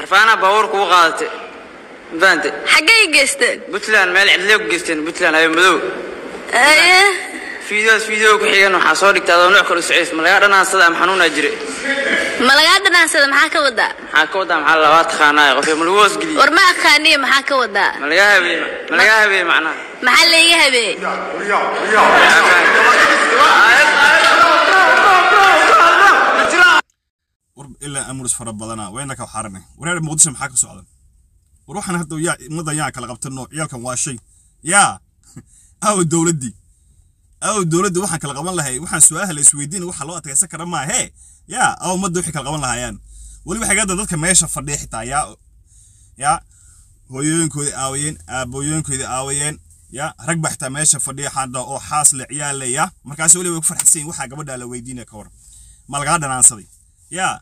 Xarfaana baabuur kugu qaadatay, ma fahantay? Xaggay geysteen? Puntland, meel cidlee ku geysteen Puntland, habeen madow. Aye. Fiideos fiideo ku xigan waxaa soo dhigtay adoo nooc kale u socoys. Ma lagaa dhanaansada ama xanuunaa jire? Ma lagaa dhanaansada maxaa ka wadaa? Maxaa ka wadaa? Maxaa labaa taqaanaayo qof ma lagu hoosgeliyey? War ma aqaaniye, maxaa ka wadaa? Ma lagaa habeeyey? Ma lagaa habeeyey macnaha? Maxaa layga habeeyey? War ilaa amuris fara badana wayna ka xaranay. Wareer Muqdisho maxaa ka socda? War waxaan hadda yaa ummaddan yaa kala qabtano? Ciyaalkan waa shay yaa aw dowladdii, aw dowladda waxaan kala qaban lahay, waxaan su'aalaha la isweydiin waxa loo adkaysan kara maahe. Yaa aw ummadda wixii kala qaban lahayaan? Weli waxay gadda dadka meesha fadhiya xitaa yaa hooyooyinkoodii aawayeen, aabooyooyinkoodii aawayeen, yaa rag baa xitaa meesha fadhiya xaanda oo xaas le, ciyaal le, yaa markaas weli way ku farxsan yihiin. Waxaa gabadhaa la weydiinaya, ka war ma lagaa dhanaansaday? Yaa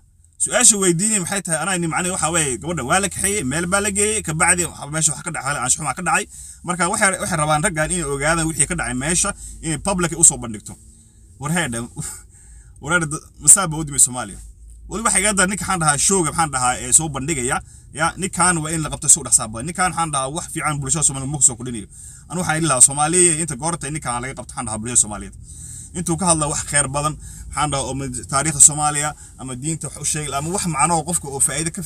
su-aasha weydiinaya maxay tahay? Anaa ni macnaheedu waxaa weeye gabadha waa la kaxeeyey, meel baa la geeyey, kabacdi meesha wax ka dhacay, anshuxumaa ka dhacay. Marka waxay rabaan raggan inay ogaadaan wixii ka dhacay meesha, inay public usoo bandhigto. Warheedha, wareer masaaba u dimay Soomaaliya. Weli waxay gadda ninka waxaan dhahaa showga maxaan dhahaa ee soo bandhigaya, ya ninkan waa in la qabto si u dhaqsaa badan. Ninkan waxaan dhahaa wax fiican bulshada Soomaaliyeed ma kusoo kordhinayo. Anu waxaan idhi lahaa Soomaaliya inta goorta ninkan laga qabto, waxaan dhahaa bulshada Soomaaliyeed intuu ka hadla wax khayr badan, waxaan dhahaa oo taariikhda Soomaaliya ama diinta wax u sheegi lahaa ama wax macno oo qofka oo faa'iido ka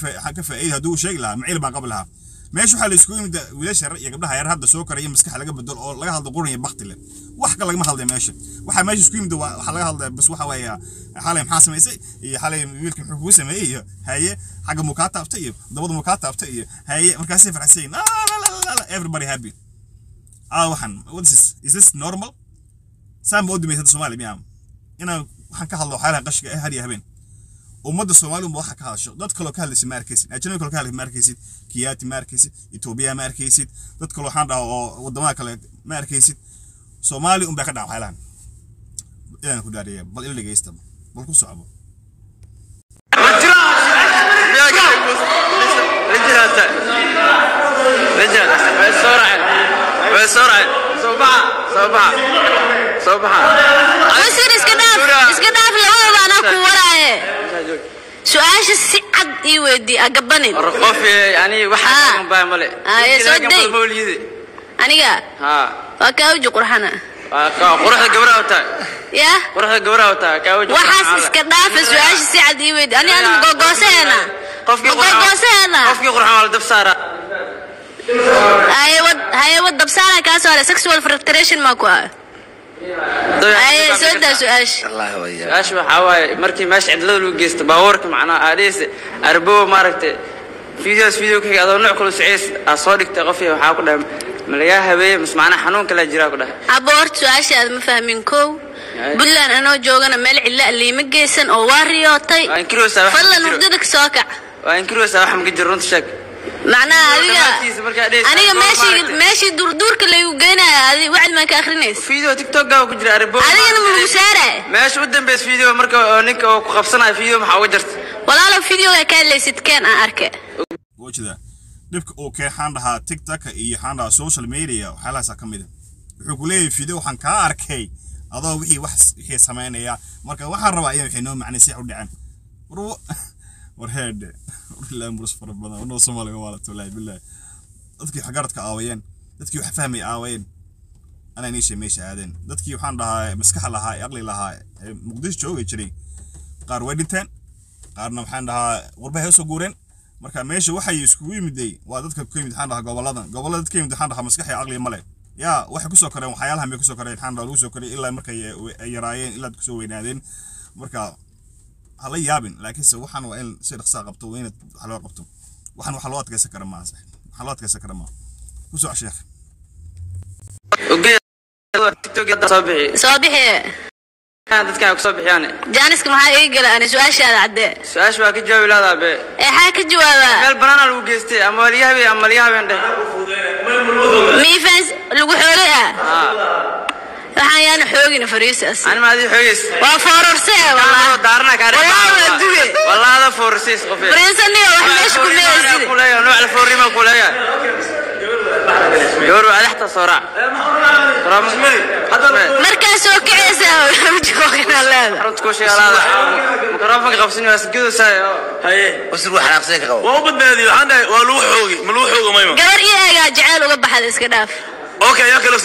faa'iido hadduu u sheegi lahaa, macil baan qabi lahaa. Meesha waxaa la iskugu yimid wiilasha yar iyo gabdhaha yar hadda soo koraya, maskaxa laga bedelo oo laga hadlo quran iyo bakti leh. Wax kale lagama hadlay meesha. Waxaa meesha isku yimid waxaa laga hadlaya bas waxa weeye xalay maxaa samaysay iyo xalay wiilka muxuu kugu sameeyey iyo haye xagga muu kaa taabtay iyo dabada muu kaa taabtay iyo haye markaasay farxsan yihiin. La la la la, everybody happy. Ah, waxaan what is this? Is this normal? Saan ba u dumaysa Soomaaliya miyaa inaan waxaan ka hadlo waxyaalaha qashiga eh har iyo habeen? Ummadda Soomaaliya unba waxa ka hadasho, dad kaloo ka hadlaysa ma arkaysid, ajnabi kaloo ka hadlaysa ma arkaysid, Kiyaati ma arkaysid, Etoobiya ma arkaysid, dad kaloo waxaan dhahaa oo waddamada kale ma arkaysid. Soomaali unbaa ka dhaca waxyaalahan. Inaan ku dhaariya, bal ila dhegeysta, bal ku socbo. Way soo raaceen, way soo raaceen. Soo baxa, soo baxa, soo baxa. Wasiir, iska dhaaf, iska dhaaf, labadaba anaa ku waraaye. Su-aasha si cad ii weydii, agabanin. War qof yani waxa taagan baa male. Ah, ee, soo day. Mawlidi. Aniga ha waa kaa uji qurxana. Waa ka quruxda gabadha wataa. Ya quruxda gabadha wataa kaa waji. Waxaas iska dhaafa, su-aasha si cad ii weydii. Ani magogoosaheena, magogoosaheena. Qofkii qurxan waa la dab saaraa. Haye wad, haye wad, dabsaara kaa soo haray. Sexual frustration maa ku ah? Haye, soo daa su-aasha. Su-aasha waxaa waaye markii meesha cidlada lagu geysto baabuurka, macnaha aadhihise arbow maaragtay videos video ka adoo nooc kale soceys aa soo dhigtay, qofkii waxaa ku dhahay ma lagaa habeeyey mise macnaha xanuun kalaa jiraa ku dhahay? Abo, horta su-aasha aad ma fahmin. Kow, Puntland anoo joogana meel cidla liima geysan oo waa riyootay. Waa inkiraysaa wax ma Fadlan jiro. Hurdada ka soo kac. Waa inkiraysaa, wax maka jiro, runta sheeg. Macnaha adiga Dhammaantiisa markaa dhehaysa, aniga goor meeshii maaragtay. Meeshii durduurka laygu geynaya adi wacd maan ka akhrinaysa. Video TikTok-ga ku jira arbow. Adigana ma lagu saaraya? Meesha u dambaysa video marka oo ninka oo ku qabsanayo video maxaa uga jarta? Walaalow, videoga ka hadlaysid keen aan arke. Wajida dhibka uu keen waxaan dhahaa TikTok iyo waxaan dhahaa social media waxyaalahaasa ka mid ah. Wuxuu ku leeyahay video waxaan kaa arkay adoo wixii wax wixii samaynaya, marka waxaan rabaa in wixii noo macnay si u dhaceen. War war heedhe, war ilaa murus fara badan war noo Soomaaliga waa la wallaahi billahi. Dadkii waxgaradka aawayeen, dadkii wax fahmay aawayeen, anaa inii sheeg meesha aadeen. Dadkii waxaan dhahaa maskaxa lahaa ee aqli lahaa ee Muqdisho joogi jiray qaar way dhinteen, qaarna waxaan dhahaa warbahay usoo guureen. Marka meesha waxay iskugu yimiday waa dadka ku yimid waxaan dhahaa goboladan, gobolada dadka yimid waxaan dhahaa maskax iyo aqli male. Yaa waxay kusoo koreen waxyaalahan bay kusoo koreen, waxaan dhahaa lagu soo koray ilaa markay ay yaraayeen ilaa kusoo weynaadeen. Marka ha la yaabin, laakiinse waxaan waa in si dhaqsaa qabto, waa in wax loo qabto. Waxaan waxa loo adkaysan kara maaha, sax waxa loo adkaysan kara maaha. Ku soco, sheekh. Ogeey TikTok soo bixi. Soo bixi. Dadkan ku soo bixiyaan. Jaaniska maxaa ii gala ani? Su-aashaada caddee. Su-aasha waa ka jawaabi lahdaa be. Ee xaa ka jawaabaa? Meel banaana lagu geystay ama waa laga habeen ama laga habeen dheh. Miifans lagu xoolay ah. Haa. Waxaan yaana xoogina fariisaas. Ani ma adii xoogeys. Waa foororse Kaanoo wallah. daarna kaa dhex. Wallah waa duge. Wallah ada foorsiis qof. Fariisaniyo wax meesha ku meeyside. Kuleeyahay nooc la foorima kuleeyahay. Gabar waa adaxta soo raac. Markaa soo kacaysaa joogina leeda. Runta ku sheegalaada mikrofonka qabsan waa isgudaysaa. Haye. Wasir wax xanaaqsan ka qabo. Waa u badbaadiyey, waxaan dhahay waa lagu xoogi, ma lagu xoogo mayma. Gabar ii eegaa jaceyl uga baxda, iska dhaaf. Okay, yaa kale